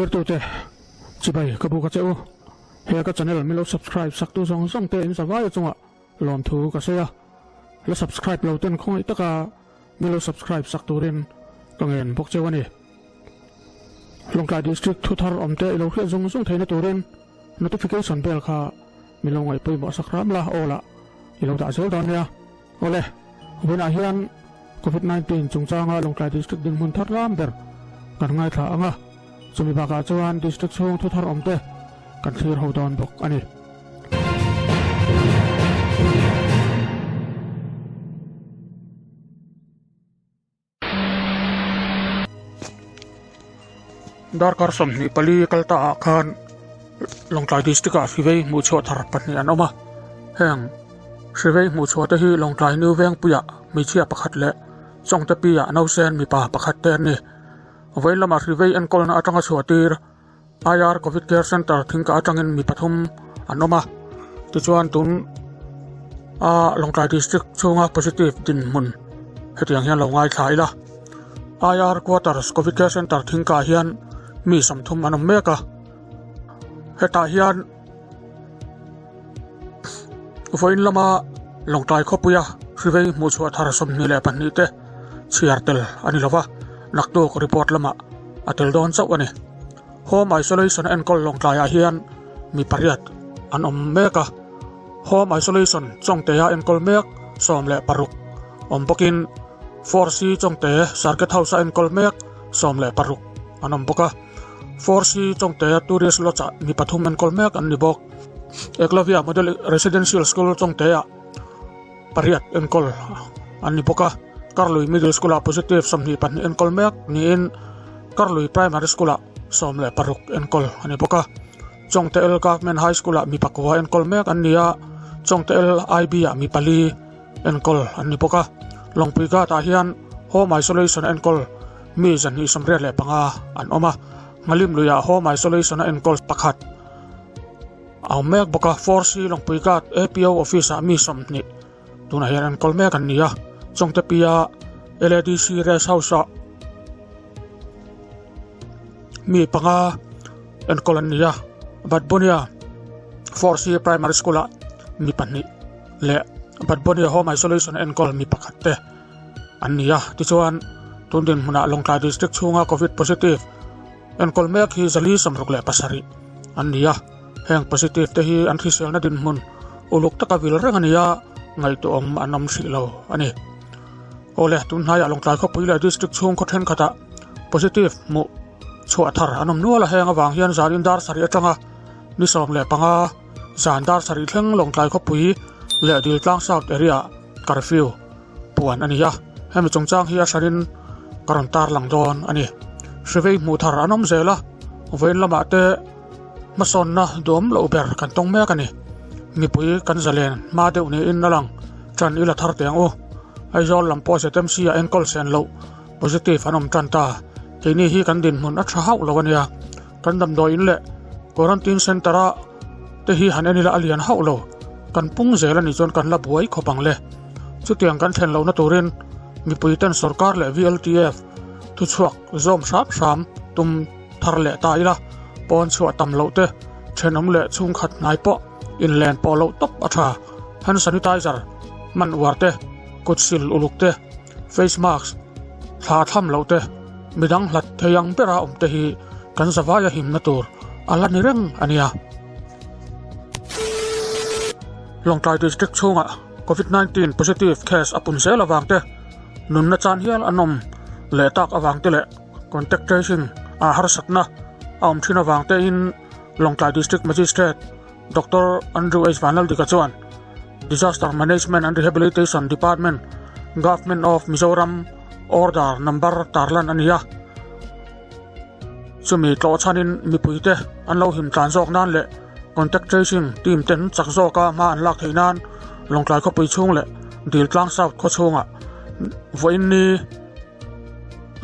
Thirtute chibai ka buk a che u. He ka channel min lo subscribe sak tu zawng zawng te in zavai chungah lawmthu ka sawi a. La subscribe lo ten khawngaih taka min lo subscribe sak turin ka ngen bawk cheu a ni. Lawngtlai District thu thar awm te i lo hriat zung zung theihna turin notification bell kha min lo ngaihpawimawh sak ram la aw lah i lo dah zel dawn nia. Awle, vawiinah hian Covid 19 chungchanga Lawngtlai District dinhmun thar lam ber kan ngaithla ang a, chumi bakah chuan District chhung thu thar awm te kan thlir ho dawn bawk a ni. Darkar 24 kal ta ah khan Lawngtlai District ah Hrivei hmuhchhuah thar pahnih an awm a, heng Hrivei hmuhchhuah te hi Lawngtlai New Vengpuia hmeichhia pakhat leh Chawngtepi ah nausen mipa pakhat te an ni. Vawiin lamah Hrivei enkawlna atanga chhuah tir IR Covid Care Centre thingkah atangin mi pathum an awm a, tichuan tun a Lawngtlai District chhunga positive dinhmun hetiang hian lo ngaithla ila. IR Quarters Covid Care Centre thingkah hian mi 30 an awm mek a, hetah hian vawiin lama Lawngtlai khawpuia hrivei hmuhchhuah thar 22 te chhiar tel a ni lova, naktuk report lamah a tel dawn chauh a ni. Home isolation enkawl Lawngtlaiah hian mi pariat an awm mek a, home isolation Chawngtea enkawl mek 16 awm bawkin 4C Chawngte Circuit House-a enkawl mek 16 an awm bawk a. 4C Chawngte Tourist Lodge-ah mi pathum enkawl mek an ni bawk. Eklavya Model Residential School Chawngtea pariat enkawl an ni bawk a. Karlui Middle School-ah positive 22 enkawl mek niin Karlui Primary School-ah 16 enkawl a ni bawk a. Chawngte L Government High School-ah mi pakua enkawl mek an ni a, Chawngte L IB-ah mi pali enkawl an ni bawk a. Lawngpui Ghat-ah hian Home Isolation enkawl mi 285 an awm a, Nghalim luiah Home Isolation a enkawl pakhat a awm mek bawk a. 4C Lawngpui Ghat APO Office-ah mi 20 tunah hian enkawl mek an ni a, Chawngte Pia LADC Rest House-ah mi panga enkawl an ni a, Batbonia 4C Primary School-ah mi pahnih leh Batbonia Home Isolation enkawl mi pakhat te an ni a. Tichuan, tun dinhmunah Lawngtlai District chhunga Covid positive enkawl mek hi 467 an ni a, heng positive te hi an hriselna dinhmun uluk taka vil reng a ni a, ngaihtuahawm an awm hrih lo a ni. Awle, tun hnaiah Lawngtlai khawpui leh District chhung khaw thenkhatah positive hmuh chhuah thar an awm nual a, heng avang hian zanin dar sarih atanga ni 15 zan dar sarih thleng Lawngtlai khawpui leh Diltlang South area curfew puan a ni a, hemi chungchang hi a hranin ka rawn tarlang dawn a ni. Hrivei hmuh thar an awm zel a, vawiin lamah te hmasawnna duam loh ber kan tawng mek a ni. Mipui kan zalen hma deuh niin a lang, ṭan i la thar teh ang u. Aizawl lam pawh ZMC ah enkawl sen loh positive an awm ṭan ta, keini hi kan dinhmun a ṭha hauh lo a nia. Kan damdawiin leh quarantine centre a te hi han en ila a lian hauh lo, kan pung zel a nih chuan kan la buai khawp ang le. Chutiang kan thlen lohna turin mipui ten sorkar leh VLTF thuchhuak zawm hram hram tum thar leh ta ila, pawn chhuah tam loh te, thenawm leh chhungkhat hnai pawh inlen pawh loh tawp a tha. Hand sanitizer hman uar te, kut sil uluk te, face mask thla tham loh te, midang hlat thei ang bera awm te hi kan zavaia himna tur a la ni reng a nia. Lawngtlai District chhungah Covid 19 positive case a pun zel avang te, nunna chan hial an awm leh tak avang te leh contact tracing a harsatna a awm thin avang tein Lawngtlai District Magistrate Doctor Andrew H Vanlaldika chuan Disaster Management and Rehabilitation Department, Government of Mizoram Order Number tarlan a ni a. Chumi tlawh chhanin mipuite an lo him tlan zawk nan leh contact tracing team ten chak zawka hma an lak theih nan Lawngtlai khawpui chhung leh Diltlang South khaw chhungah vawiin ni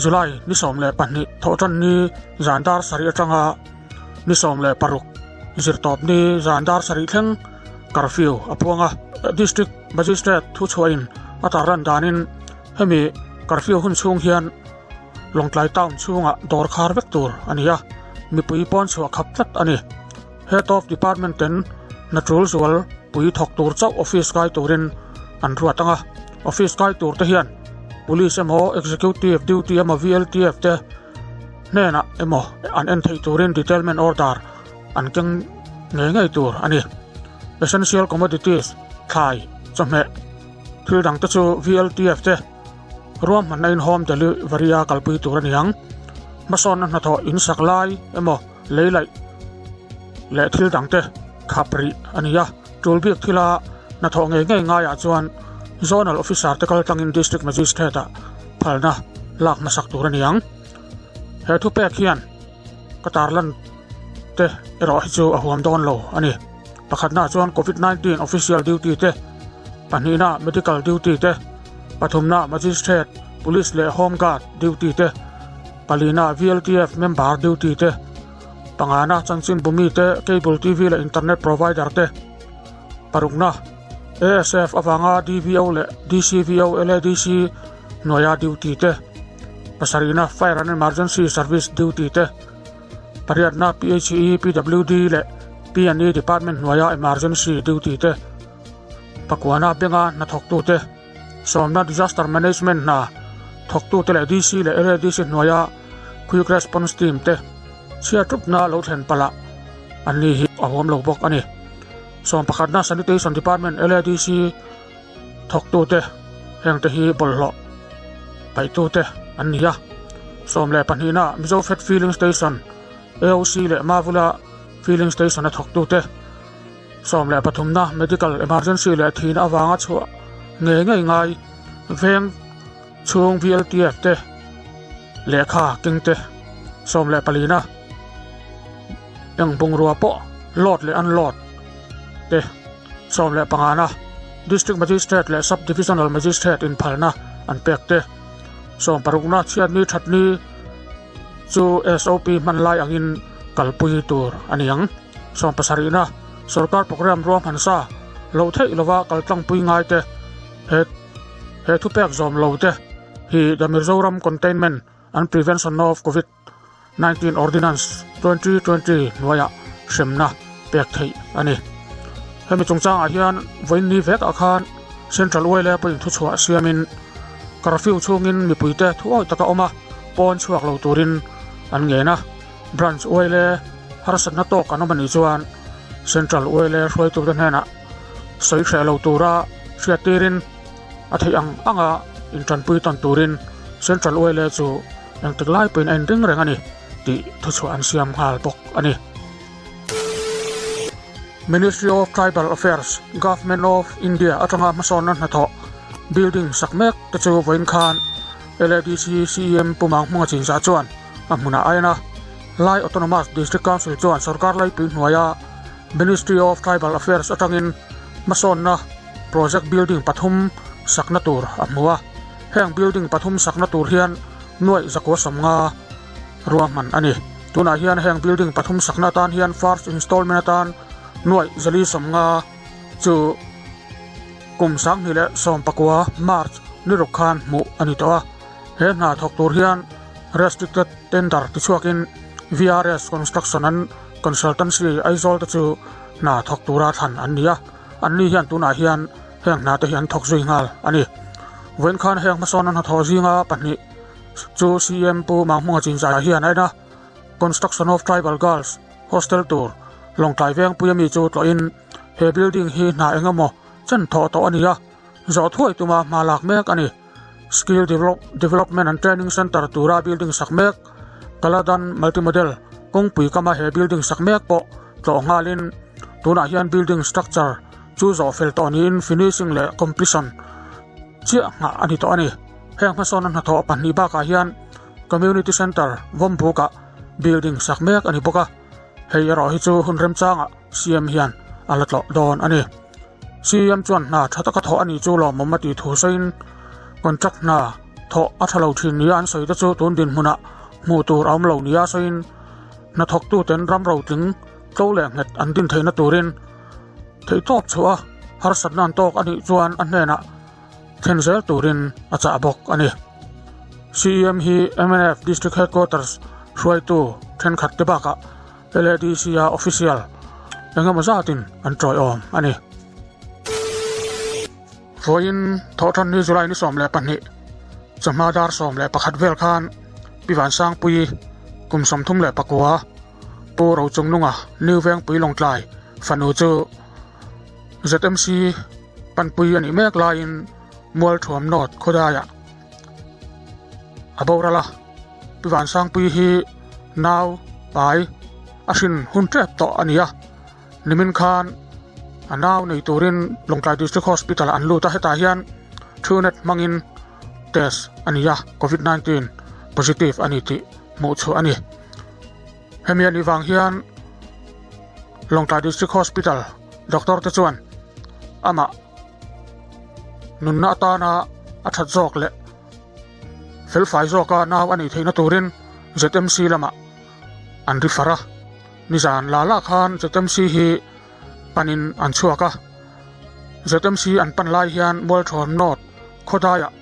July ni 12 thawhtan ni zan dar sarih atanga ni 16 zirtawp ni zan dar sarih thleng curfew a puang a. District Magistrate thuchhuahin a tarlan danin hemi curfew hun chhung hian Lawngtlai town chhungah dawr khar vek tur a ni a. mipui pawn chhuah khap tlat a ni. Head of Department ten hna tul zual pui thawk tur chauh office kai turin an ruat ang a, office kai tur te hian Police emaw Executive Duty emaw VLTF te hnenah emaw an en theih turin Detailment Order an keng ngei ngei tur a ni. Essential Commodities, thlai, chawhmeh, thil dang te chu VLTF te ruahmanna in home delivery a kalpui tur a ni ang. Hmasawnna hnathawh in sak lai emaw lei laih leh thil dang te khap rih a ni a. Tul bik thila hnathawh ngei ngei ngaiah chuan Zonal Officer te kal tlangin District Magistrate ah phalna lak hmasak tur a ni ang. He thupek hian ka tarlan te erawh hi chu a huam dawn lo a ni. Pakhatnaah chuan Covid 19 official duty te, pahnihna medical duty te, pathumna magistrate, police leh home guard duty te, palina VLTF member duty te, pangana chanchinbu mite, cable TV leh internet provider te, parukna ASF avanga DVO leh DCVO, LADC hnuaia duty te, pasarihna fire and emergency service duty te, Pariatna PHE, PWD leh PNE Department hnuaia emergency duty te, pakuana benga hnathawktute, sawmna disaster management hna thawktute leh DC leh LADC hnuaia quick response team te chhiatrupna lo thlen palh ah an ni hi a huam lo bawk a ni. Sawm pakhatna Sanitation Department LADC thawktute hengte hi bawlhhlawh paihtute an ni a. 12 na Mizofed Filling Station, AOC leh Mavula Filling Station a thawktute, 13 na Medical Emergency leh thihna avanga chhuah ngei ngei ngai veng chhung VLTF te lehkha kengte, 14 na eng bungrua pawh load leh unload te. 15 na District Magistrate leh Sub Divisional Magistrate inphalna an pek te. 60 na chhiatni thatni chu SOP hman lai angin kalpui tur a ni ang. 70 na Sorkar Programme ruahman sa loh theih lova kaltlangpui ngai te he he thupek zawm lo te hi The Mizoram Containment and Prevention of Covid 19 Ordinance 2020 hnuaiah hremna pek theih a ni. Hemi chungchangah hian vawiin ni vekah khan Central YLA pawhin thuchhuah siamin curfew chhungin mipuite thuawi taka awm a, pawn chhuak lo turin an ngen a. Branch YLA harsatna tawk an awm a nih chuan Central YLA hruaitute hnenah sawi hreh lo tura hriattirin a theih ang anga intanpui tawn turin Central YLA chu Engtik lai pawhin a inring reng a ni tih thuchhuah an siam nghal bawk a ni. Ministry of Tribal Affairs, Government of India atanga hmasawnna hnathawh building sak mek te chu vawiin khan LADC CEM Pu Manghmunga Chinzah chuan a hmunah a en a. Lai Autonomous District Council chuan sorkar laipui hnuaia Ministry of Tribal Affairs atangin hmasawnna project building pathum sakna tur a hmu a. Heng building pathum sakna tur hian nuaih zakua 50 ruahman a ni. Tunah hian heng building pathum sakna atan hian first installment atan nuaih 450 chu kum 2019 March ni ruk khan hmuh a ni tawh a. He hna thawk tur hian restricted tender tichhuakin VRS Construction and Consultancy Aizawl te chu hna thawk tura thlan an ni a. Anni hian tunah hian heng hna te hi an thawk zui nghal a ni. Vawiin khan heng hmasawn a hnathawh zinga pahnih chu CM Pu Manghmunga Chinzaiah hian a en a, Construction of Tribal Girls Hostel tur Lawngtlai Vengpui ami chu tlawhin he building hi hna eng emaw chen thawh tawh a ni a, zawh thuai tuma hma lak mek a ni. Skill Development and Training Centre tura building sak mek Kaladan Multimodal kawngpui kama he building sak mek pawh tlawh nghalin tunah hian building structure chu zawh fel tawh niin finishing leh completion chiah nghah a ni tawh a ni. Heng hmasawnna hnathawh pahnih bakah hian Community Centre Vawmbukah building sak mek a ni bawk a, hei erawh hi chu hun remchangah CM hian a la tlawh dawn a ni. CM chuan hna tha taka thawh a nih chu lawmawm a tih thu sawiin contract hna thawh a tha lo thin nia an sawi te chu tun dinhmunah hmuh tur a awm lo nia sawiin hnathawktuten ram rotling tlo leh nghet an din theihna turin theihtawp chhuah a harsatna an tawk a nih chuan a hnenah thlen zel turin a chah bawk a ni. CEM hi mnf District Headquarters. Hruaitu thenkhat te bakah LADC-a official engemaw zatin an tawiawm a ni. Vawiin Thawhtanni July ni 12 chawhma dar 11 vel khan Pi Vansangpuii kum 39 Pu Rochungnunga New Vengpui Lawngtlai fanu chu ZMC panpui a nih mek laiin Mualthuam North khawdaiah a boral a. Pi Vansangpuii hi nau pai a hrin hun tep tawh a ni a, nimin khan a nau nei turin Lawngtlai District Hospital ah an lut a, hetah hian Truenat hmangin test a ni a, Covid 19 positive a ni tih hmuh chhuah a ni. Hemi a nih vang hian Lawngtlai District Hospital doctor te chuan amah nunna atana a that zawk leh Felfai zawka nau a neih theihna turin ZMC lamah an ri far a, nizan la la khan ZMC hi panin an chhuak a, ZMC an pan lai hian Mualthawn North khawdaiah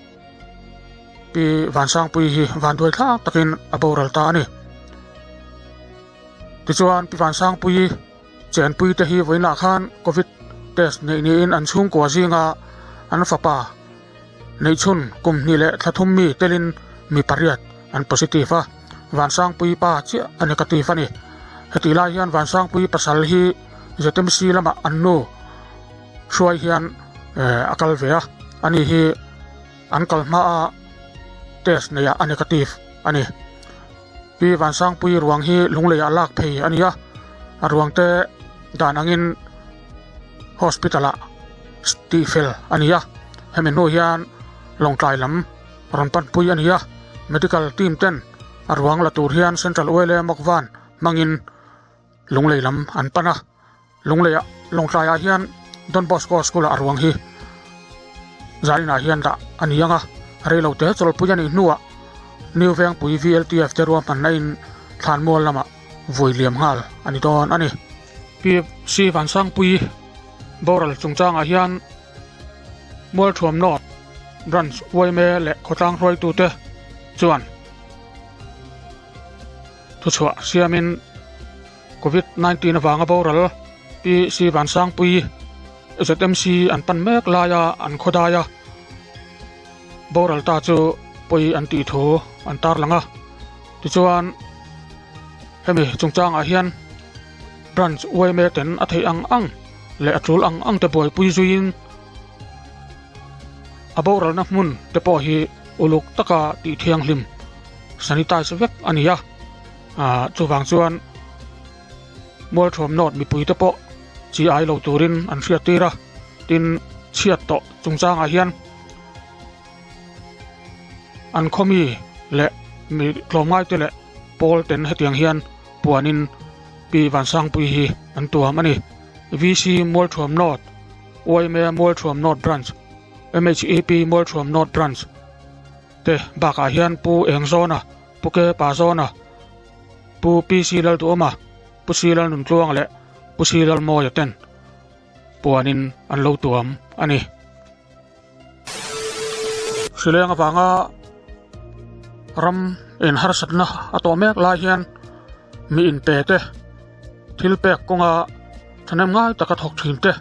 Pi Vansangpuii hi vanduai thlak takin a boral ta a ni. Tichuan Pi Vansangpuii chenpui te hi vawiinah khan Covid test neih niin an chhungkua zinga an fapa Neihchhun kum hnih leh thla thum mi telin mi pariat an positive a, Vansangpui pa chiah a negative a ni. Hetih lai hian Vansangpui pasal hi ZMC lamah an nu hruai hian a kal ve a, ani hi an kal hmaa test neiah a negative a ni. Pi Vansangpui ruang hi lungleiah lak phei a ni a, a ruang te dan angin hospital ah tihfel a ni a, hemi hnu hian Lawngtlai lam rawn panpui a ni a, medical team ten a ruang la tur hian Central Oil Mawkvan hmangin Lunglei lam an pan a, Lungleiah Lawngtlaiah hian Don Bosco School ah a ruang hi zaninah hian dah a ni ang a, reilote chawlpui a nih hnuah New Vengpui VLTF te ruahmanna in Thlanmual lamah vui liam nghal a ni dawn a ni. Pi Si Vansangpui boral chungchangah hian Mualthuam North Branch yma leh khawtlang hruaitute chuan thuchhuah siamin Covid 19 avanga boral Pi Si Vansangpui ZMC an pan mek laia an khawdai a, boral ta chu pawi an tih thu an tarlang a. Tichuan hemi chungchangah hian branch yma ten a theih ang ang leh a tul ang ang te buaipui zuiin a boralna hmun te pawh hi uluk taka tih thianghlim sanitize vek a ni a, ah chuvang chuan Mualthuam North mipui te pawh chi ai lo turin an hriat tir a, tin chhiat tawh chungchangah hian An khawmi leh mi tlawmngaite leh pawl ten hetiang hian puanin Pi Vansangpui hi an tuam a ni. VC Mualthuam North, yma Mualthuam North Branch, MHEP Mualthuam North Branch te bakah hian Pu Engzawna, Pu Ke Pazawna, Pu PC Lalduhawma, Pu Si Lalnuntluanga leh Pu Si Lalmawia ten puanin an lo tuam a ni. Hrileng avanga ram in harsatna a tawh mek lai hian mi inpe te thil pek kawnga thahnem ngai taka thawk thin te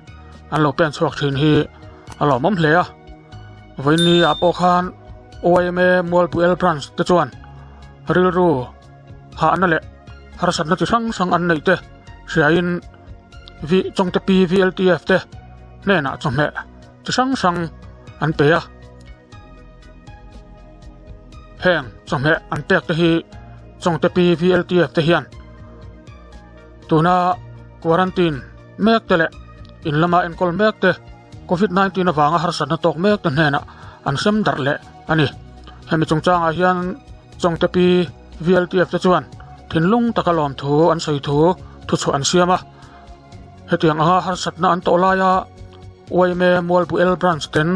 an lo pen chhuak thin hi a lawmawm hle a. Vawiinni ah pawh khan YMA Mualpuel Branch te chuan rilru hahna leh harsatna chi hrang hrang an neih te hriain V Chawngte P VLTF te hnenah chawhmeh chi hrang hrang an pe a, heng chawhmeh an pek te hi Chawngte P VLTF te hian tuna quarantine mek te leh in lama enkawl mek te Covid 19 avanga harsatna tawk mek te hnenah an hrem darh leh a ni. Hemi chungchangah hian Chawngte P VLTF te chuan thinlung taka lawmthu an sawi thu thuchhuah an siam a. Hetiang anga harsatna an tawh laia yma Mualbuel Branch ten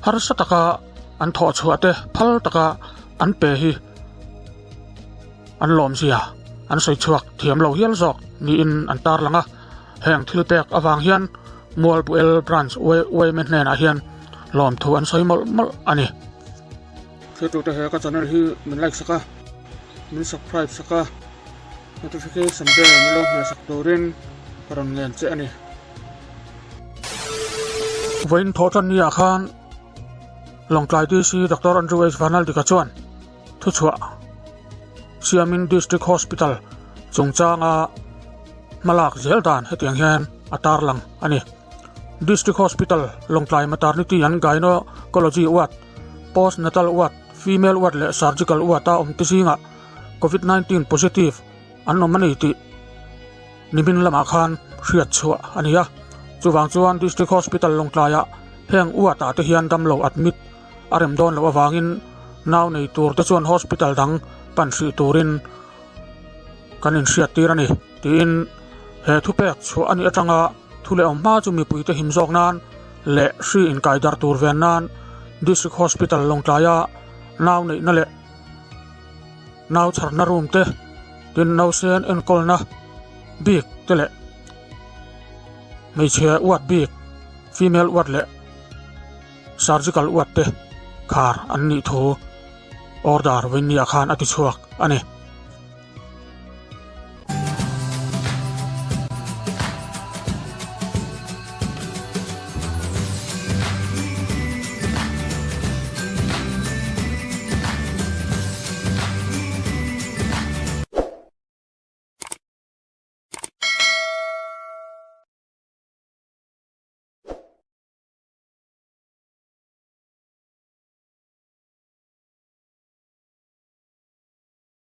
harsa taka an thawh chhuah te phal taka an pe hi an lawmzia an sawi chhuak thiam lo hial zawk niin an tarlang a. Heng thil pek avang hian Mualbuel Branch yma hnenah hian lawmthu an sawi mawlh mawlh a ni. Thiltute he ka channel hi min like sak a. min subscribe sak a, notification bell min lo hmeh sak turin ka rawn ngen che a ni. Vawiin thawh tan ni ah khan Lawngtlai DC Doctor Andrew H Vanaldika chuan thuchhuah siamin District Hospital chungchanga hmalak zel dan hetiang hian a tarlang a ni. District Hospital Lawngtlai Maternity and Gynaecology Ward, Post Natal Ward, Female Ward leh Surgical Ward a awm te zingah Covid 19 positive an awm a ni tih nimin lamah khan hriat chhuah a ni a. Chuvang chuan District Hospital Lawngtlaiah heng ward ah te hian damlo admit a rem dawn loh avangin nau nei tur te chuan hospital dang pan hrih turin kan inhriat tir a ni tiin he thupek chhuah a nih atanga thu leh awm hma chu mipuite him zawk nan leh hri inkai darh tur ven nan District Hospital Lawngtlaia nau neihna leh nau chharna room te tin nausen enkawlna bik te leh hmeichhe ward bik female ward leh surgical ward te khar an nih thu order vawinia khan a ti chhuak a ni.